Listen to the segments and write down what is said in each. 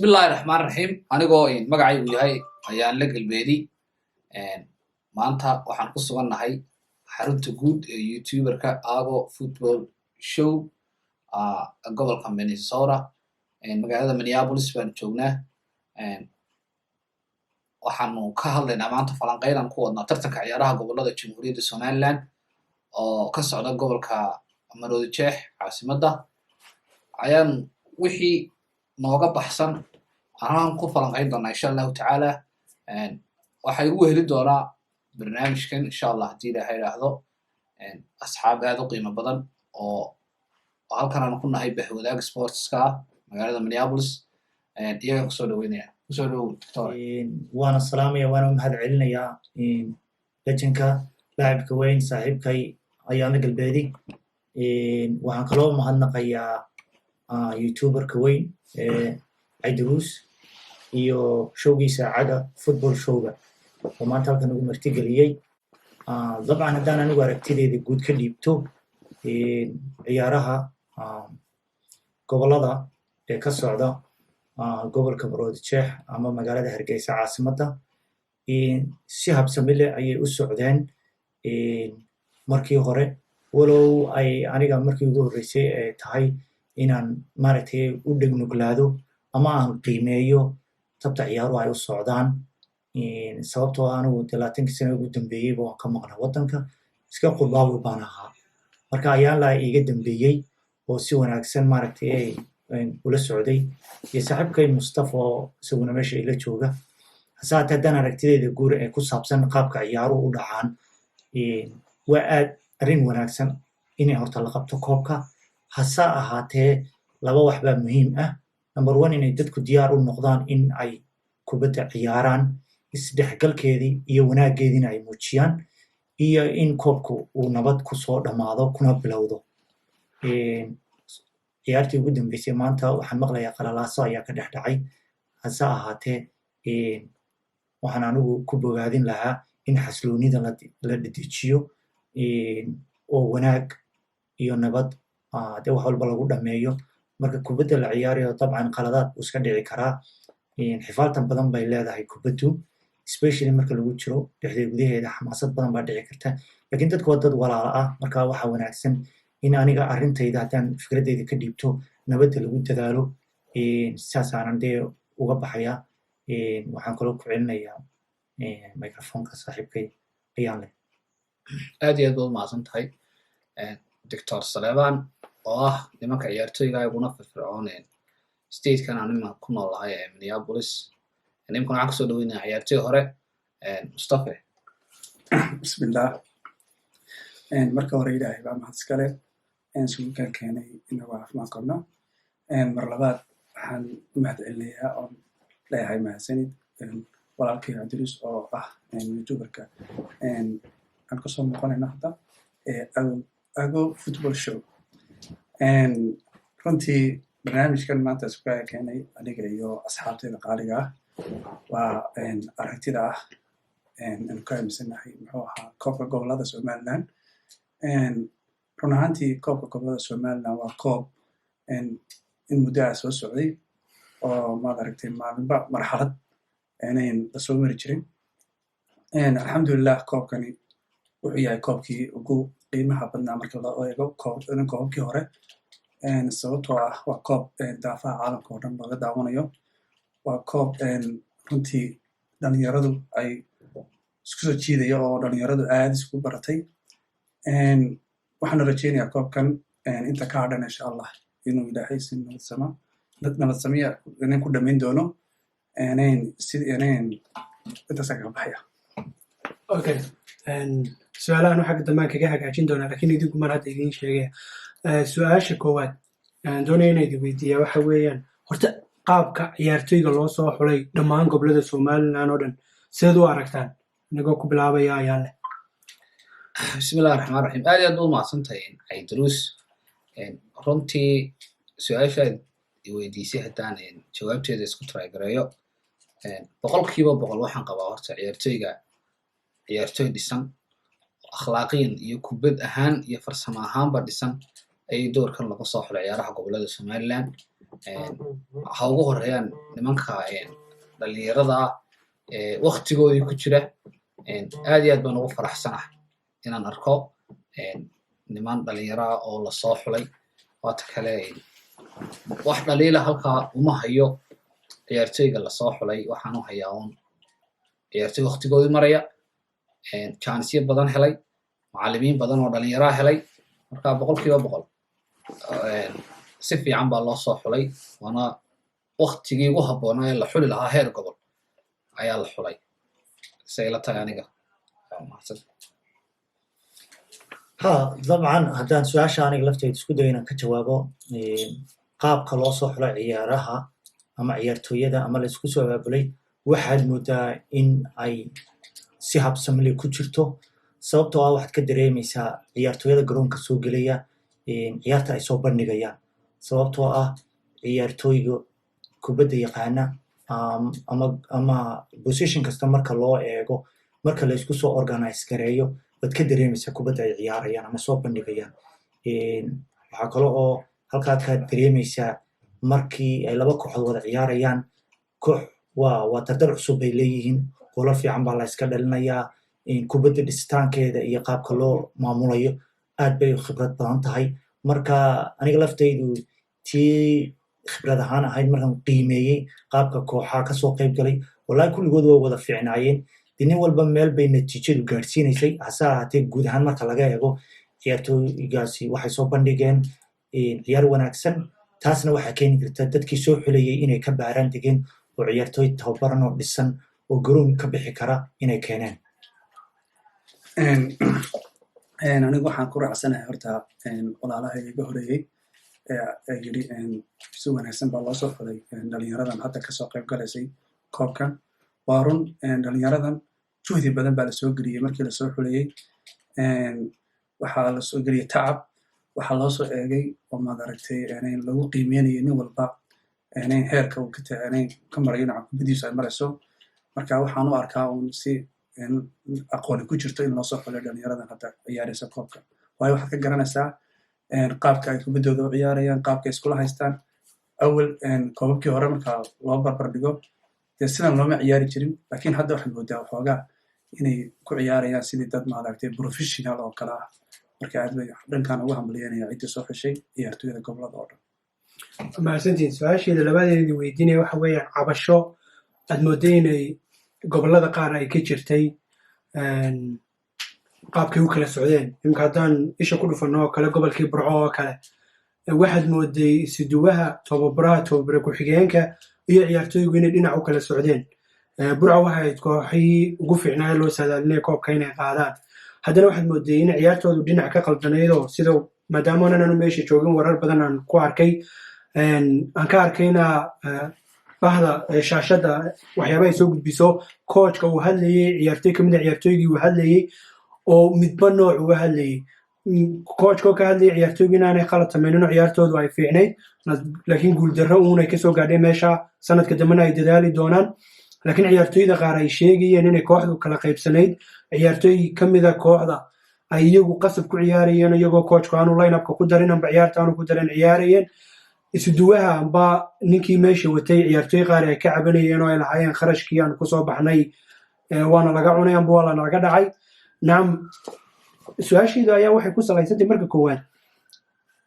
Bismillahi raxmaan raxiim. Anigoo magacaygu yahay ayaan la Galbeedi, maanta waxaan ku sugannahay xarunta guud ee YouTuberka Ago Football Show, gobolka Minnesota, magaalada Minneapolis baan joognaa. Waxaanu ka hadlaynaa maanta falanqeynaan ku wadnaa tartanka ciyaaraha gobolada Jamhuuriyadda Somaliland oo ka socda gobolka Maroodi Jeex, caasimadda. Ayaan wixii nooga baxsan anaan ku falanqeyn doonaa, insha Allahu tacaala. Waxaa igu weheli doonaa barnaamijkan, insha Allah, haddii Ilaaha idhaahdo, asxaab aad u qiimo badan oo halkan aanu ku nahay Bahwadaag Sportska ah magaalada Minneapolis. Iyagaan kusoo dhaweynaya. Kusoo dhawow, doctor. Waana salaamaya, waana u mahad celinayaa lejanka, laacibka weyn, saaxiibkay Ayaana Galbeedi. Waxaan kaloo mahadnaqayaa YouTuberka weyn Caydiruus iyo showgiisa Caga Football Showga oo maanta halkan ugu martigeliyey. Dabcan, haddaan anigu aragtideeda guud ka dhiibto ciyaaraha gobolada ee ka socda gobolka Maroodi Jeex ama magaalada Hargeysa caasimadda, si habsami leh ayay u socdeen markii hore, walow ay aniga markii ugu horreysay ay tahay inaan maaragtay u dhegnuglaado ama aan qiimeeyo tabta ciyaaruhu ay u socdaan, sababtoo ah anigu dee 20kii sano ugu dambeeyeyba waan ka maqnaa waddanka, iska qurbaawi baan ahaa. Marka Ayaanlaa iiga dambeeyey oo si wanaagsan maaragtay ay ula socday, iyo saaxiibkay Mustafa oo isaguna meesha ila jooga. Hase haatee, haddaan aragtidayda guur ee ku saabsan qaabka ciyaaruhu u dhacaan, waa aad arrin wanaagsan inay horta la qabto koobka. Hase ahaatee, laba wax baa muhiim ah. Number one, inay dadku diyaar u noqdaan in ay kubadda ciyaaraan, isdhexgalkeedii iyo wanaaggeediina ay muujiyaan, iyo in koobku uu nabad kusoo dhammaado kuna bilowdo. Ciyaartii ugu dambeysay maanta waxaan maqlayaa qalalaaso ayaa ka dhex dhacay. Hase ahaatee, waxaan anigu ku bogaadin lahaa in xasloonida la dedejiyo oo wanaag iyo nabad dee wax walba lagu dhameeyo. Marka kubadda la ciyaarayo, dabcan qaladaad buu iska dhici karaa, xifaaltan badan bay leedahay kubaddu, especially marka lagu jiro dhexdeed gudaheeda, xamaasad badan baa dhici karta, lakin dadku waa dad walaala ah. Marka waxaa wanaagsan in aniga arrintayda haddaan fikraddayda ka dhiibto, nabadda lagu dadaalo. Saasaanan dee uga baxaya. Waxaan kaloo ku celinayaa microphoneka saaxiibkay Ayaan leh. Aad iyo aad baad umahadsan tahay, Doctor Saleebaan, oo ah nimanka ciyaartoyga iguna firfircoon statekan aan imanka ku noolahay ee Minneapolis. Nimankan waxaan kusoo dhaweynaya ciyaartoy hore, Mustafe. Bismillah. Marka hore Ilaahay baa mahad iskale suugaan keenay inagoo caafimaad qabno. Mar labaad waxaan u mahad celinayaa oon leeyahay mahadsanid walaalkay Cabdiriis oo ah YouTuberka aan kasoo noqonayno hadda Ago Football Show. Runtii barnaamijkan maanta isku keenay aniga iyo asxaabtayda qaaliga ah waa aragtida ah aanu ka aaminsanahay muxuu ahaa koobka gobolada Somaliland. Run ahaantii, koobka gobolada Somaliland waa koob in muddo ah soo socday oo maad aragtay maalinba marxalad inayn lasoo mari jirin. Alxamdulilah, koobkani wuxuu yahay koobkii ugu qiimaha badnaa marka loo eego koobabkii hore, sababtoo ah waa koob daafaha caalamka oo dhan looga daawanayo. Waa koob runtii dhalinyaradu ay isku soo jiidaya oo dhalinyaradu aad isku baratay. Waxaana rajeynayaa koobkan inta ka hadhan, insha Allah, inuu Ilaahay si nabadsama nabad samiya inin ku dhamayn doono. Intaasaan kaga baxaya. Okay, su-aalahan xagga dambaan kaga hagaajin doonaa, lakin idinku mar hadda idiin sheegaya. Su-aasha koowaad aan doonaya inaan idin weydiiyaa waxa weeyaan, horta qaabka ciyaartoyga loo soo xulay dhammaan gobolada Somaliland oo dhan sideed u aragtaan? Inagoo ku bilaabaya Ayaan leh. Bismillahi raxmaan raxiim. Aad iyo aad baad umahadsantahay, Caydaruus. Runtii su-aashaad i weydiisay haddaan jawaabteeda isku trygareeyo, 100% waxaan qabaa horta ciyaartoyga ciyaartoy dhisan, akhlaaqiyan iyo kubad ahaan iyo farsamo ahaanba dhisan ayay doorkan laga soo xulay ciyaaraha gobolada Somaliland. Ha ugu horeeyaan nimanka dhalinyarada ah waktigoodii ku jira. Aad iyo aad baan ugu faraxsanahay inaan arko niman dhalinyaro ah oo lasoo xulay. Waata kale, wax dhaliila halkaa uma hayo ciyaartoyga lasoo xulay. Waxaan u hayaa un ciyaartoy waktigoodii maraya, jaanisyo badan helay, macallimiin badan oo dhalinyaraa helay. Marka 100% si fiican baa loo soo xulay, waana waktigii ugu habboonaa ee la xuli lahaa heer gobol ayaa la xulay, say ila tahay aniga. Mahadsan. Ha, dabcan, haddaan su-aasha aniga lafteyda isku dayo inaan ka jawaabo, qaabka loo soo xulay ciyaaraha ama ciyaartooyada ama la isku soo abaabulay, waxaad moodaa in ay si habsamle ku jirto, sababtoo ah waxaad ka dareemaysaa ciyaartooyada garoonka soo gelaya ciyaarta ay soo bandhigayaan, sababtoo ah ciyaartooyga kubadda yaqaana ama position kasta marka loo eego, marka la isku soo organize gareeyo, waad ka dareemaysaa kubadda ay ciyaarayaan ama soo bandhigayaan. Waxaa kale oo halkaad ka dareemaysaa markii ay laba kooxood wada ciyaarayaan, koox waa dardar cusub bay leeyihiin, goolal fiican baa la iska dhalinayaa, kubadda dhisitaankeeda iyo qaabka loo maamulayo aad bay u khibrad badan tahay. Marka aniga laftaydu tii khibrad ahaan ahayd, markaan qiimeeyey qaabka kooxaha kasoo qayb galay, wallahi kulligood waa wada fiicnaayeen. Dee nin walba meel bay natiijadu gaadhsiinaysay. Hase ahaatee, guud ahaan marka laga eego, ciyaartooygaasi waxay soo bandhigeen ciyaar wanaagsan. Taasna waxaa keeni karta dadkii soo xulayay inay ka baaraan degeen oo ciyaartooy tababaran oo dhisan oo garoon ka bixi kara inay keeneen. Anigu waxaan ku raacsanahay horta walaalaha iga horeeyey ee yidhi si wanaagsan baa loo soo xulay dhalinyaradan hadda kasoo qayb galaysay koobkan. Waa run, dhalinyaradan juhdi badan baa lasoo geliyey markii lasoo xulayey. Waxaa lasoo geliyey tacab, waxaa loo soo eegay oo maad aragtay lagu qiimeynayay nin walba heerka uu ka marayo dhinaca kubadiisu ay marayso. Marka waxaan u arkaa uun si aqooni ku jirto in loo soo xulay dhalinyaradan hadda ciyaaraysa koobka, waayo waxaad ka garanaysaa qaabka ay kubaddooda u ciyaarayaan, qaabka ay iskula haystaan. Awal koobabkii hore marka loo barbar dhigo, dee sidan looma ciyaari jirin, laakiin hadda waxaad moodaa waxoogaa inay ku ciyaarayaan sidii dad maaragtay professional oo kale ah. Marka aad bay dhankan ugu hambalyanaya ciddii soo xushay ciyaartooyada gobolada oo dhan. Mahadsantihin. Su-aasheeda labadeedii weydiinaya waxa weeyaan cabasho aad mooday inay gobollada qaar ay ka jirtay qaabkay u kala socdeen. Imika haddaan isha ku dhufanno oo kale, gobolkii Burco oo kale, waxaad mooday isuduwaha, tababaraha, tababare ku-xigeenka iyo ciyaartooygu inay dhinac u kala socdeen. Burco waxay ahayd kooxihii ugu fiicnaa loo saadaalinaya koobka inay qaadaan. Haddana waxaad mooday in ciyaartoodu dhinac ka qaldanaydoo sida maadaama aanu meesha joogin, warar badan aan ku arkay, aan ka arkayna bahda shaashadda waxyaaba ay soo gudbiso, coachka uu hadlayey, ciyaartoy kamid a ciyaartooygii uu hadlayey oo midba nooc uga hadlayey, coachka oo ka hadlayay ciyaartooygu inaanay qalad samaynin oo ciyaartoodu ay fiicnayd, laakiin guuldarro uunay kasoo gaadhay meesha, sanadka dambena ay dadaali doonaan. Laakiin ciyaartooyda qaar ay sheegayeen inay kooxdu kala qaybsanayd, ciyaartooy kamida kooxda ay iyagu qasab ku ciyaarayeen, iyagoo coachku aanu lineupka ku darin amba ciyaarta aanu ku darin ciyaarayeen, isuduwaha amba ninkii meesha watay ciyaartooy qaar ay ka cabanayeen oo ay lahaayeen kharashkii aan kusoo baxnay waana laga cunay amba waa lanaga dhacay. Nacam, su-aashiida ayaa waxay ku salaysantay: marka koowaad,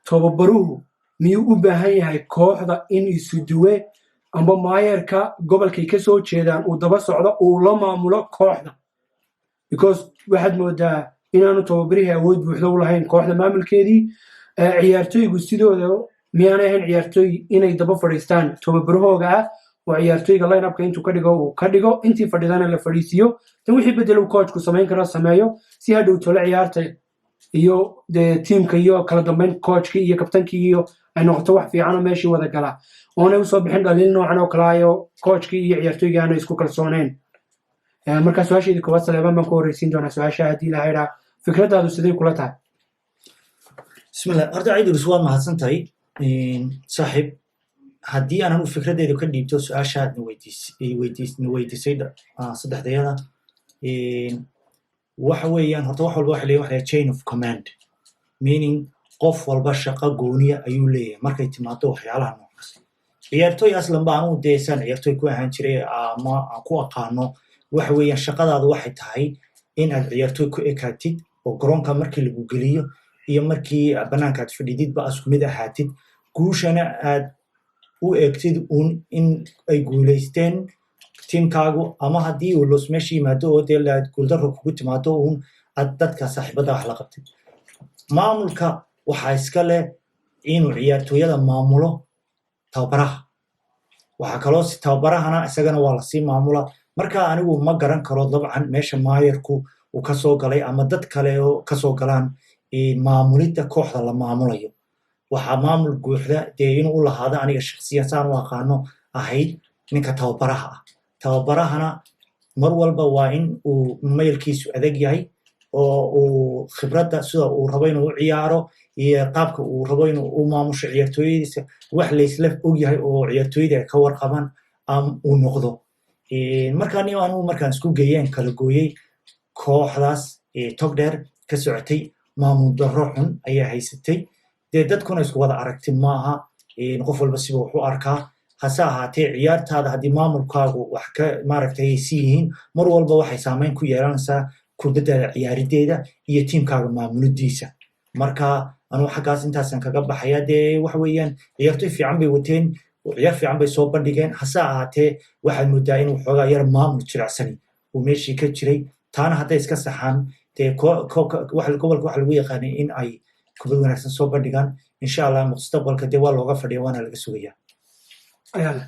tababaruhu miyuu u baahan yahay kooxda in isuduwe amba maayarka gobolkay ka soo jeedaan uu daba socdo, uu la maamulo kooxda? Because waxaad moodaa inaanu tababarihii awood buuxda u lahayn kooxda maamulkeedii. Ciyaartooygu sidooda miyaanay ahayn ciyaartooy inay daba fadhiistaan tababarahooga ah, oo ciyaartooyga lineupka intuu ka dhigo uu ka dhigo, intii fadhidana la fadhiisiiyo, tan wixii bedel uu coachku samayn karo sameeyo, si hadhow tole ciyaarta iyo dee tiimka iyo kala dambeyn coachkii iyo kabtankii iyo ay noqoto wax fiican oo meeshii wada gala, oonay usoo bixin dhaliil noocan oo kalaayo coachkii iyo ciyaartooygii aanay isku kalsooneen? Markaa su-aasheedii koowaad Saleebaan baan ku horreysiin doonaa su-aasha. Haddii ilaha idhaa, fikradaadu siday kula tahay? Bismillah. Horta Cidurus, waa mahadsan tahay saaxiib. Haddii aan anigu fikradeyda ka dhiibto su-aashaad na weydiisay saddexdayada, waxa weeyaan horta wax walba waxa leeyahay chain of command, meaning qof walba shaqo gooniya ayuu leeyahay markay timaado waxyaalaha noocaas. Ciyaartooy aslan ba anugu dee saan ciyaartooy ku ahaan jiray ama aan ku aqaano, waxa weeyaan shaqadaadu waxay tahay in aad ciyaartooy ku ekaatid oo garoonka markii lagu geliyo iyo markii bannaanka aad fadhididba isku mid ahaatid, guushana aad u eegtid uun in ay guulaysteen tiimkaagu, ama haddii uu loss meesha yimaado oo dee guuldarro kugu timaado uun aad dadka saaxiibada wax la qabtid. Maamulka waxaa iska leh inuu ciyaartooyada maamulo tababaraha. Waxaa kaloo tababarahana isagana waa lasii maamula. Marka anigu ma garan karo dabcan meesha maayarku uu kasoo galay ama dad kale oo kasoo galaan maamulidda kooxda la maamulayo. Waxaa maamul buuxda dee inuu u lahaado, aniga shakhsiyan saan u aqaano ahayd, ninka tababaraha ah. Tababarahana mar walba waa in uu maylkiisu adag yahay oo uu khibradda sida uu rabo inuu u ciyaaro iyo qaabka uu rabo inuu u maamusho ciyaartooyadiisa wax laysla og yahay oo ciyaartooyada ay ka warqabaan uu noqdo. Marka ni anugu markaan isku geeyeen kala gooyey, kooxdaas Togdheer ka socotay maamul darro xun ayaa haysatay. Dee dadkuna isku wada aragti maaha, qof walba siba wax u arkaa. Hase ahaatee, ciyaartaada haddii maamulkaagu wax ka maaragtay ay si yihiin, mar walba waxay saameyn ku yeelanaysaa kubaddaada ciyaarideeda iyo tiimkaaga maamulidiisa. Marka anugu xaggaas intaasaan kaga baxaya. Dee waxa weeyaan ciyaartoy fiican bay wateen, ciyaar fiican bay soo bandhigeen. Hase ahaatee, waxaad moodaa in waxoogaa yar maamul jilicsani uu meeshii ka jiray. Taana hadday iska saxaan, dee koobka gobolka waxa lagu yaqaanay in ay kubad wanaagsan soo bandhigaan. Insha Allah mustaqbalka dee waa looga fadhiya, waana laga sugaya. Ayaale.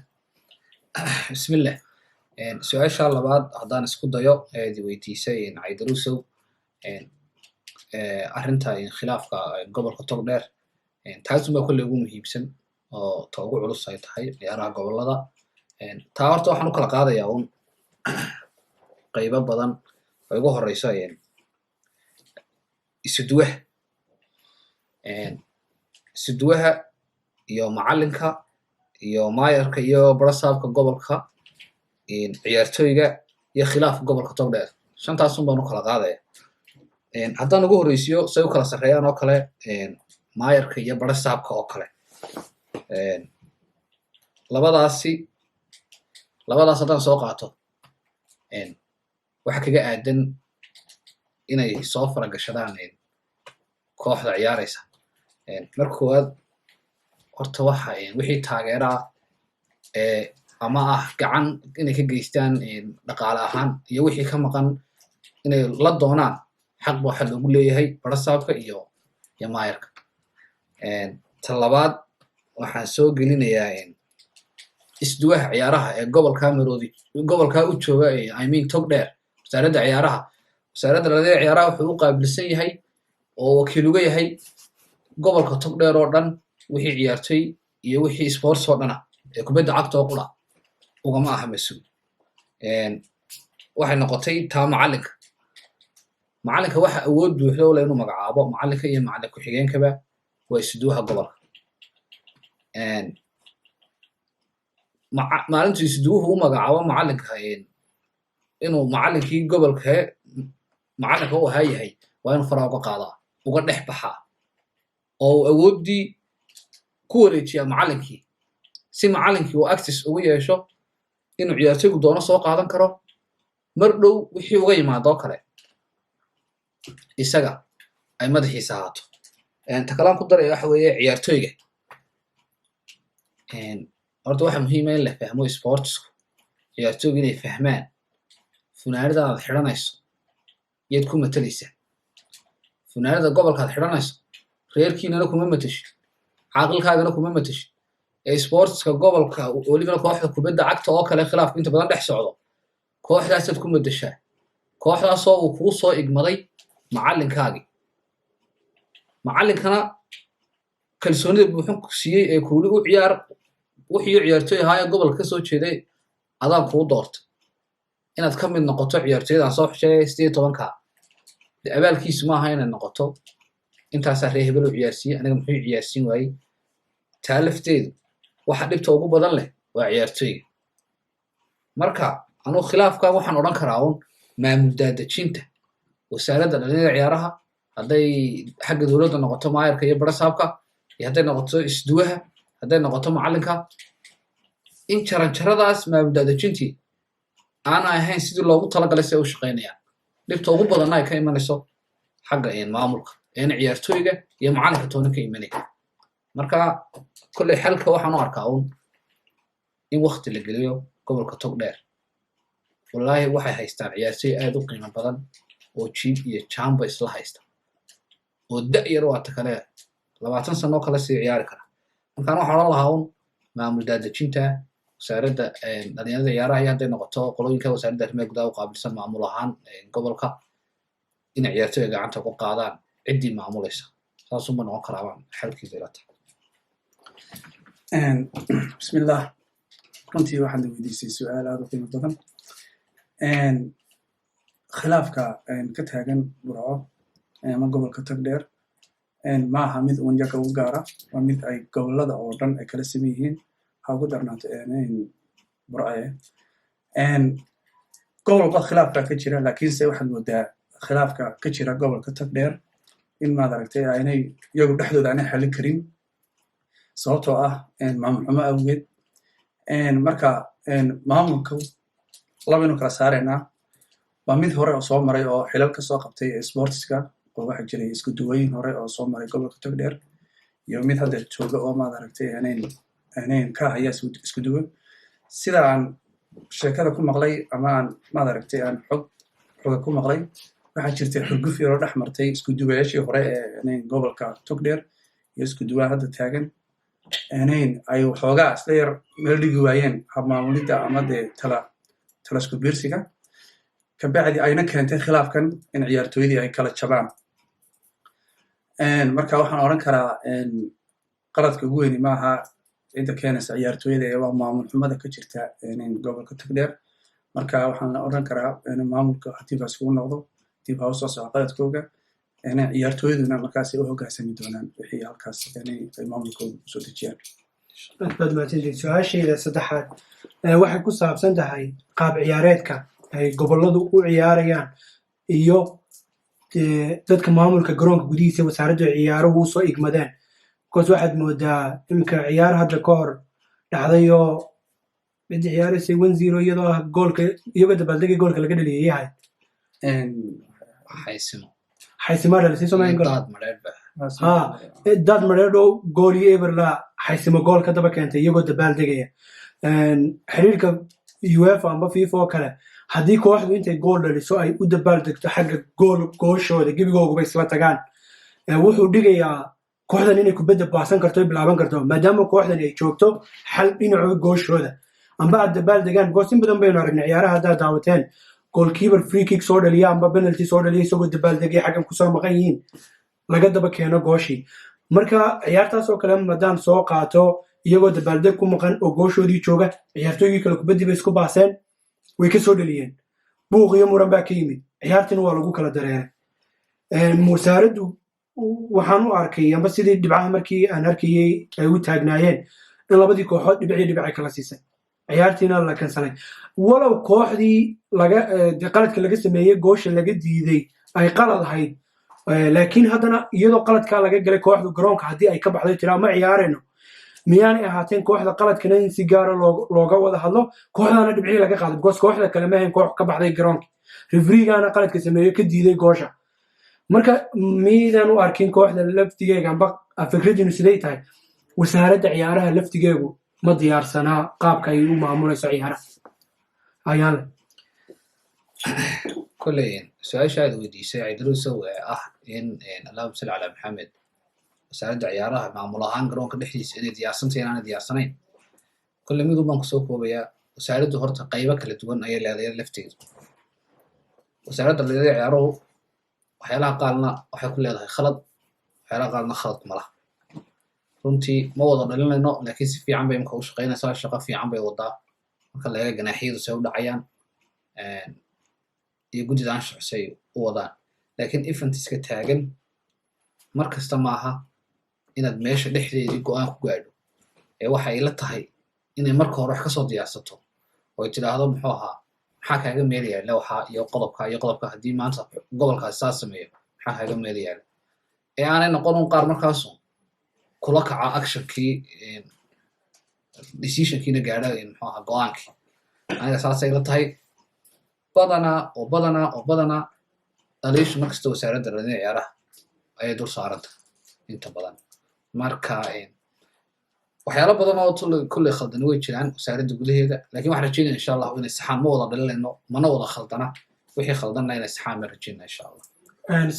Bismillah. Su-aasha labaad haddaan isku dayo eed weydiisay, Caydarusow, arrinta khilaafka gobolka Togdheer, taasun baa kolley ugu muhiimsan oo ta ugu culus ay tahay ciyaaraha gobolada. Taa horta waxaan u kala qaadayaa un qaybo badan oo ugu horeyso isuduwaha iyo macalinka iyo maayarka iyo barasaabka gobolka, ciyaartoyga iyo khilaafka gobolka Togdheer. Shantaasun baan u kala qaadaya. Haddaan ugu horeysiyo say u kala sarreeyaan oo kale, maayarka iyo barasaabka oo kale, labadaasi, labadaas haddaan soo qaato, waxa kaga aadan inay soo faragashadaan kooxda ciyaaraysa. Marka koowaad horta waxa wixii taageeraa ama ah gacan inay ka geystaan dhaqaale ahaan iyo wixii ka maqan inay la doonaan, xaq ba waxa loogu leeyahay barasaabka iyo maayarka. Ta labaad waxaan soo gelinayaa isduwaha ciyaaraha ee gobolka Maroodi, gobolka u jooga, I mean Togdheer. Wasaaradda ciyaaraha, wasaaradda dhalinyarada ciyaaraha wuxuu u qaabilsan yahay oo wakiil uga yahay gobolka Togdheer oo dhan wixii ciyaartoy iyo wixii sports oo dhana ee kubadda cagta oo qura ugama aha mas-uul. Waxay noqotay taa macalinka. Macalinka waxa awood buuxda u leh inuu magacaabo macalinka iyo macalin ku-xigeenkaba waa isuduwaha gobolka. Maalintuu isuduwuhu u magacaabo macalinka inuu macalinkii gobolka macalinka u ahaa yahay, waa inuu faraha uga qaadaa, uga dhex baxaa oo uu awooddii ku wareejiyaa macalinkii, si macalinkii uu access ugu yeesho inuu ciyaartoygu doono soo qaadan karo. Mar dhow wixii uga yimaadoo kale isaga ay madaxiisa ahaato. Ta kalaan ku daraya waxa weeye ciyaartoyga. Horta waxa muhiima in la fahmo sportsku, ciyaartoygu inay fahmaan funaanada aad xidhanayso yaad ku matalaysaa. Funaanada gobolka aad xidhanayso reerkiinana kuma matashid, caaqilkaagana kuma matashid, ee sportska gobolka, welibana kooxda kubadda cagta oo kale khilaafku inta badan dhex socdo, kooxdaasaad ku matashaa, kooxdaasoo uu kuu soo igmaday macalinkaagii, macalinkana kalsoonida buuxin ku siiyey ee kuuli u ciyaar. Wixii ciyaartoy ahaa ee gobolka ka soo jeeday adaan kuu doorta inaad ka mid noqoto ciyaartoyadaan soo xushay 18-ka. De abaalkiisu maaha inay noqoto intaasaa reer hebel u ciyaarsiiyey, aniga muxuu ciyaarsiin waayey. Taa lafteedu waxa dhibta ugu badan leh waa ciyaartoyga. Marka anuu khilaafka waxaan odhan karaa un maamul daadejinta wasaaradda dhalinyarada ciyaaraha, hadday xagga dowladda noqoto maayarka iyo barasaabka, iyo hadday noqoto isduwaha, hadday noqoto macalinka. In jaranjaradaas maamul daadejintii aan ahayn sidii loogu talagalay si ay u shaqaynayaan, dhibta ugu badanna ay ka imanayso xagga maamulka een ciyaartooyga iyo macalinka toona ka imanaya. Marka kolley xalka waxaan u arkaa un in wakti la geliyo gobolka Togdheer. Wallaahi waxay haystaan ciyaartooy aad u qiimo badan oo jiib iyo jaamba isla haysta oo da' yar, waata kale 20 sano oo kale sii ciyaari kara. Markaan waxaan odhan lahaa un maamul daadejinta wasaaradda dhalinyarada ciyaaraha iyo hadday noqoto qolooyinka wasaaradda arrimaha gudaha u qaabilsan maamul ahaan gobolka, inay ciyaartooyga gacanta ku qaadaan ciddii maamulaysa, saasuunba noqon karaa baan xalkiisa ila tahay. Bismillah, runtii waxaad na weydiisay su-aal aad u qiimo badan. Khilaafka ka taagan Burco ama gobolka Togdheer ma aha mid uun yaga u gaara, waa mid ay gobolada oo dhan ay kala siman yihiin, ha ugu darnaato Burco. Gobolba khilaaf baa ka jira, laakiinse waxaad moodaa khilaafka ka jira gobolka Togdheer in, maad aragtay, aynay iyagu dhexdooda aanay xallin karin, sababtoo ah maamul xumo awgeed. Marka maamulka labaynu kala saaraynaa: waa mid hore oo soo maray oo xilal ka soo qabtay sportska, oo waxaa jiray isku duwayin hore oo soo maray gobolka Togdheer, iyo mid hadda jooga oo, maad aragtay, aanan ka haya isku duwo. Sida aan sheekada ku maqlay ama aan, maad aragtay, aan xoga ku maqlay, waxaa jirtay xurguf yaroo dhex martay isku duwayaashii hore ee gobolka Togdheer iyo isku duwaa hadda taagan, ay waxoogaa isla yar meel dhigi waayeen habmaamulidda ama dee tala isku biirsiga. Kabacdi ayna keentay khilaafkan in ciyaartooydii ay kala jabaan. Marka waxaan odhan karaa qaladka ugu weyni maaha cidda keenaysa ciyaartooyada ee waa maamul xumada ka jirta gobolka Togdheer. Marka waxaan odhan karaa maamulka dib ha isugu noqdo, dib ha usoo soco qaladkooga, ciyaartooyduna markaasay u hoggaansami doonaan wixii halkaas ay maamulkooda usoo dejiyaan. Aad baad mahadsantihiin. Su-aashayda saddexaad waxay ku saabsan tahay qaab ciyaareedka ay gobolladu u ciyaarayaan iyo dadka maamulka garoonka gudihiisa wasaaradda ciyaaruhu usoo igmadeen, because waxaad moodaa iminka ciyaar hadda ka hor dhacday oo cidda ciyaaraysay 1-0 iyadoo ah, goolka iyagoo dabaaldegay goolka laga dhaliyay yahay. Xaysimo. Xaysimo dhalisay Soomaaliya gool. Daad Madheedhba. Ha, Daad Madheedho gool iyo eberla Xaysimo gool ka daba keentay iyagoo dabaaldegaya. Xiriirka UEFA amba FIFA oo kale, haddii kooxdu intay gool dhaliso ay u dabaaldegto xagga gool gooshooda, gebigooguba isla tagaan, wuxuu dhigayaa kooxdan inay kubadda baasan karto, ay bilaaban karto, maadaama kooxdan ay joogto xal dhinacooda gooshooda amba aad dabaaldegaan, because in badan baynu aragnay ciyaaraha haddaad daawateen, goalkeeper free kick soo dhaliya amba penalty soo dhaliya isagoo dabaaldegay, xaggan kusoo maqan yihiin, laga daba keeno gooshii. Marka ciyaartaas oo kale haddaan soo qaato, iyagoo dabaaldeg ku maqan oo gooshoodii jooga, ciyaartooygii kale kubaddii bay isku baaseen, way ka soo dhaliyeen, buuq iyo muran baa ka yimid, ciyaartiina waa lagu kala dareeray. Wasaaraddu waxaan u arkay amba sidii dhibcaha markii aan arkayey ay u taagnaayeen in labadii kooxood dhibicii dhibic ay kala siisay, ciyaartiina la kansalay, walow kooxdii laga qaladka laga sameeyey, goosha laga diiday, ay qalad ahayd. Laakiin haddana iyadoo qaladkaa laga galay, kooxdu garoonka haddii ay ka baxday tiraa ma ciyaarayno, miyaanay ahaateen kooxda qaladkana in si gaara looga wada hadlo, kooxdana dhibcihii laga qaaday, because kooxda kale ma ahayn koox ka baxday garoonka, refereegaana qaladka sameeyo ka diiday goosha? Marka miydaan u arkin kooxda laftigeega amba fikradiinu siday tahay, wasaaradda ciyaaraha laftigeegu ma diyaarsanaa qaabka ay u maamulayso ciyaaraha ayaan leh? Kolley su-aasha aad weydiisay, Ciidrusow, ee ah in, allahuma salli calaa Maxamed, wasaaradda ciyaaraha maamul ahaan garoonka dhexdiisa inay diyaarsantahay inaanay diyaarsanayn, kolley midun baan kusoo koobayaa. Wasaaraddu horta qaybo kala duwan ayay leedahay lafteedu. Wasaaradda dhalinyarada ciyaaruhu waxyaalaha qaarna waxay ku leedahay khalad, waxyaalaha qaarna khalad kuma laha. Runtii ma wada dhalinayno, laakiin si fiican bay imka u shaqaynaysaa, shaqo fiican bay wadaa marka la eega ganaaxyadu say u dhacayaan iyo guddida anshaxu say u wadaan. Laakiin eventiska taagan mar kasta maaha inaad meesha dhexdeedii go'aan ku gaadho, ee waxa ay la tahay inay marka hore wax kasoo diyaarsato oo ay tidhaahdo, muxuu ahaa, maxaa kaaga meel yaalla waxaa iyo qodobka iyo qodobka, haddii maanta gobolkaasi saas sameeyo maxaa kaaga meel yaalla, ee aanay noqon un qaar markaasu kula kaca actionkii. Decisionkiina gaadha, muxuu ahaa go-aankii. Aniga saasay la tahay. Badanaa oo badanaa oo badanaa dhaliishu markasta wasaaradda dhalinyarada ciyaaraha ayay dul saaranta inta badan. Marka waxyaalo badan oo kulley khaldani way jiraan wasaaradda gudaheeda, lakin waxaan rajeynaya, insha Allahu, inay saxaan. Ma wada dhalinayno, mana wada khaldana. Wixii khaldanna inay saxaan baan rajeynaya, insha Allah.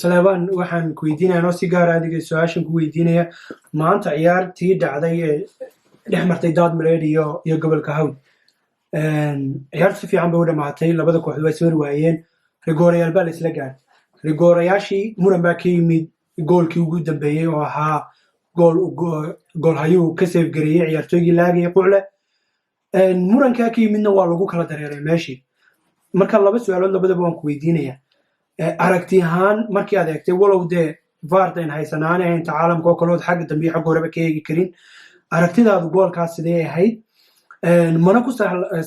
Saleebaan, waxaan ku weydiinaya noo si gaara adiga su-aashan ku weydiinaya: maanta ciyaartii dhacday ee dhex martay Daadmareed iyo gobolka Hawd, ciyaartu si fiican bay u dhamaatay. Labada kooxood waa ismari waayeen, rigoorayaal baa la isla gaaray. Rigoorayaashii muran baa ka yimid goolkii ugu dambeeyey oo ahaa gool goolhayuhu ka save-gareeyey ciyaartooygii laagaya Qucle. Murankaa ka yimidna waa lagu kala dareeray meeshii. Marka laba su-aalood labadaba waan ku weydiinaya. Aragti ahaan markii aad eegtay, walow dee VAR-ta ayn haysanaanay ahayn ta caalamka oo kale ood xagga dambe iyo xagga horeba ka eegi karin, aragtidaadu goolkaas sidee ahayd? Mana ku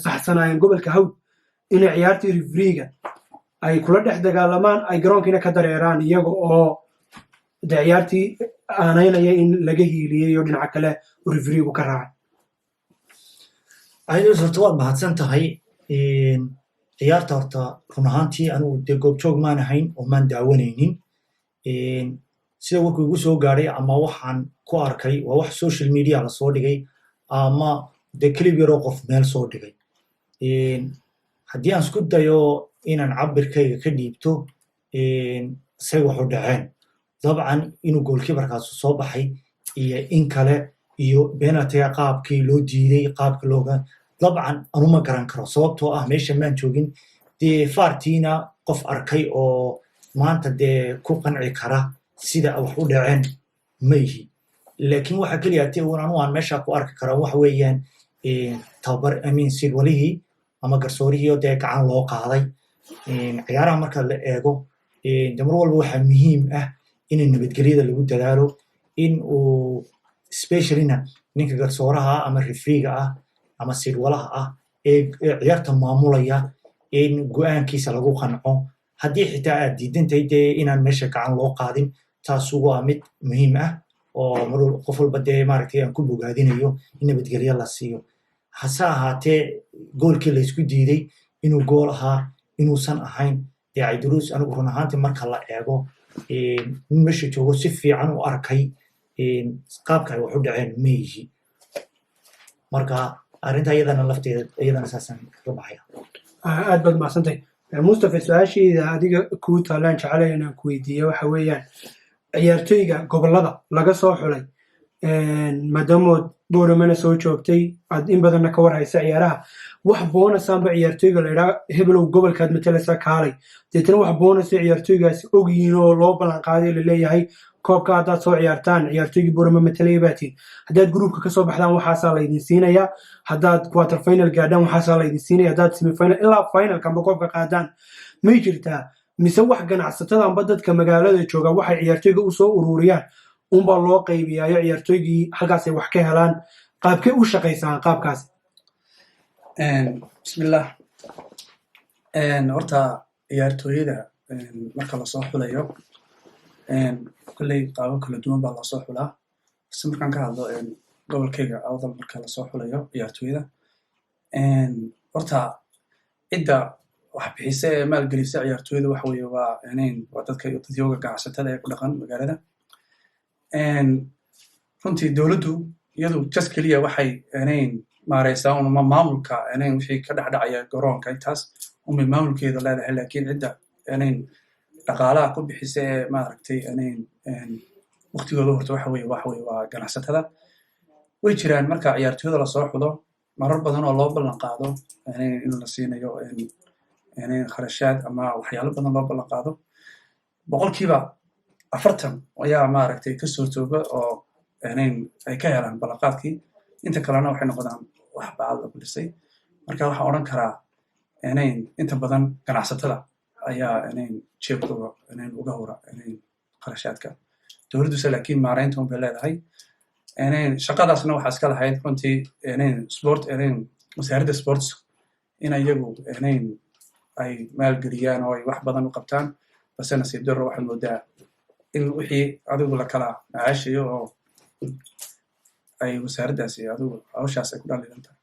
saxsanaayeen gobolka Hawd inay ciyaartii referee-ga ay kula dhex dagaalamaan, ay garoonkiina ka dareeraan, iyaga oo de ciyaartii aanaynaya in laga hiiliyey oo dhinaca kale uu referee-gu ka raacay? Ayus, horta waad mahadsan tahay. Ciyaarta horta run ahaantii anigu dee goobjoog maan ahayn oo maan daawanaynin. Sida warku igu soo gaadhay ama waxaan ku arkay waa wax social media lasoo dhigay ama dee clip yaroo qof meel soo dhigay. Haddii aan isku dayo inaan cabirkayga ka dhiibto say waxu dhaceen, dabcan inuu goalkeeperkaasu soo baxay iyo in kale iyo penaltyga qaabkii loo diiday, qaabka looga, dabcan anuma garan karo, sababtoo ah meesha maan joogin. Dee VAR-tiina qof arkay oo maanta dee ku qanci kara sida wax u dhaceen ma ihi. Laakiin waxa keliya te un anu aan meesha ku arki karaa waxa weeyaan tababar amin sidwalihii ama garsoorihii oo dee gacan loo qaaday. Ciyaaraha marka la eego, de mar walba waxaa muhiim ah in nabadgelyada lagu dadaalo, in uu speciallyna ninka garsooraha ama referee-ga ah ama sidwalaha ah ee ciyaarta maamulaya in go'aankiisa lagu qanco, haddii xitaa aad diidantahay dee inaan meesha gacan loo qaadin. Taasu waa mid muhiim ah oo mar qof walba dee maaragtay aan ku bogaadinayo in nabadgelyo la siiyo. Hase ahaatee, goolkii laysku diiday inuu gool ahaa, inuusan ahayn, dee Cayduruus, anigu run ahaantii marka la eego nin meesha joogo si fiican u arkay qaabka ay wax u dhaceen ma yihi. Marka arrinta iyadana lafteeda iyadana saasaan kaga baxaya. Aad baad mahadsantahay, Mustafa. Su-aashayda adiga kuu taalaan jecelay inaan ku weydiiyo waxa weeyaan ciyaartoyga gobollada laga soo xulay, maadaamood Booramana soo joogtay, aad in badanna ka war haysa ciyaaraha, wax bonusanba ciyaartoyga la idhaa hebelow gobolkaad matalaysa kaalay, deetana wax bonus-a ciyaartoygaasi ogyihiin oo loo ballan qaaday, laleeyahay koobka haddaad soo ciyaartaan ciyaartoygii Boorama matalaya baatiin, haddaad groupka kasoo baxdaan waxaasaa laydin siinayaa, haddaad quarter final gaadhaan waxaasaa laydin siinaya, haddaad semifinal ilaa finalka amba koobka qaadaan, may jirtaa? Mise wax ganacsatada amba dadka magaalada jooga waxay ciyaartoyga usoo ururiyaan unbaa loo qaybiyaayo, ciyaartoygii halkaasay wax ka helaan? Qaabkee u shaqaysaan qaabkaas? Bismillah. Horta ciyaartooyada marka lasoo xulayo, kolley qaabab kala duwan baa loosoo xulaa. Base markaan ka hadlo gobolkayga Awdal, marka lasoo xulayo ciyaartooyada, horta cidda wax bixisa ee maalgelisa ciyaartooyada waxa weeye waa dadka dadyooga ganacsatada ee ku dhaqan magaalada. Runtii dowladdu iyadu just keliya waxay maareysaa unma maamulka wixii ka dhexdhacaya garoonka, intaas unbay maamulkeeda leedahay. Laakiin cidda dhaqaalaha ku bixisa ee maaragtay waqtigooda horta waxa weye waa ganacsatada. Way jiraan marka ciyaartooyada lasoo xulo marar badan oo loo ballan qaado in la siinayo kharashaad ama waxyaalo badan loo ballan qaado. 40% ayaa maaragtay ka suurtooba oo ay ka helaan ballanqaadkii. Inta kalena waxay noqdaan wax bacad lagu dhisay. Marka waxaan odhan karaa inta badan ganacsatada ayaa jeebkooda uga hura kharashaadka dowladduse, laakiin maareynta un bay leedahay. Shaqadaasna waxaa iska lahayd runtii sport wasaaradda sports in iyagu ay maalgeliyaan oo ay wax badan u qabtaan. Balse nasiib darro, waxaad moodaa in wixii adigu la kala macaashayo oo Ay wasaaraddaasi adigu hawshaas ay ku dhaliilan tahay.